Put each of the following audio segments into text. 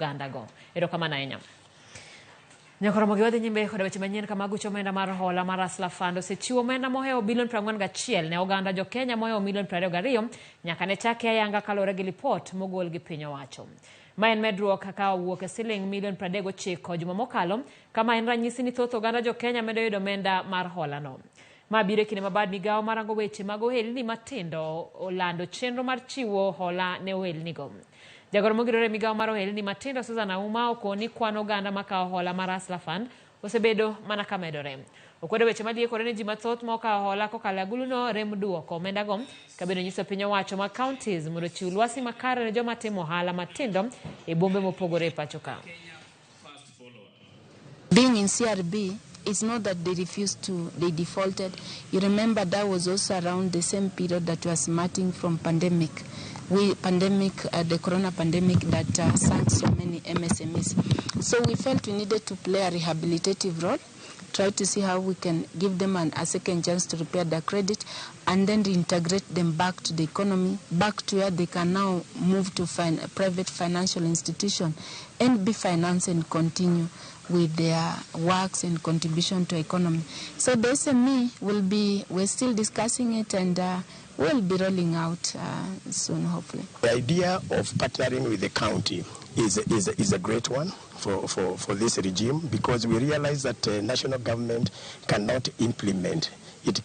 Ogandago. Erokamano ahinya. Nyakoromo gi wadhi nyime kod weche manyien kama aguch omenda mar hola mar Hustler Fund osechiwo omenda mohewo bilion 41 ne oganda jo Kenya mohewo milion 22 nyaka ne chake ayanga kaluwore gi lipot mogol gi piny owacho. Ma en medruok ka owuok e siling milion 39 juma mokalo kama en ranyisi ni thoth oganda jo Kenya medo yudo omenda mar hola no. Ma biro e kinde ma bad migawo marango weche mag ohelni matindo olando chenro mar chiwo hola ne ohelnigo. Jagoro mogirore e migawo mar ohelni matindo Susan Auma okoni kwan oganda makawo hola mar Hustler Fund osebedo mana ka medore. Okwedo weche maliekore ni ji mathoth ma okawo hola kokalo e aguluno rem duoko omendago ka bende onyiso piny owacho mag counties mondo ochiw lwasi makare ne joma timo ohala matindo e bombe mopogore e pacho ka. Being in CRB, it's not that they refused to, they defaulted. You remember that was also around the same period that was smarting from pandemic. The corona pandemic that sank so many MSMEs. So we felt we needed to play a rehabilitative role, try to see how we can give them a second chance to repair their credit and then reintegrate them back to the economy, back to where they can now move to a private financial institution and be financed and continue with their works and contribution to economy. So the SME will be, we're still discussing it, and we'll be rolling out soon, hopefully. The idea of partnering with the county is a great one for this regime, because we realize that national government cannot implement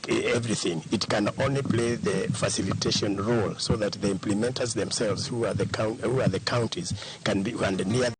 everything. It can only play the facilitation role so that the implementers themselves, who are the counties, can be and near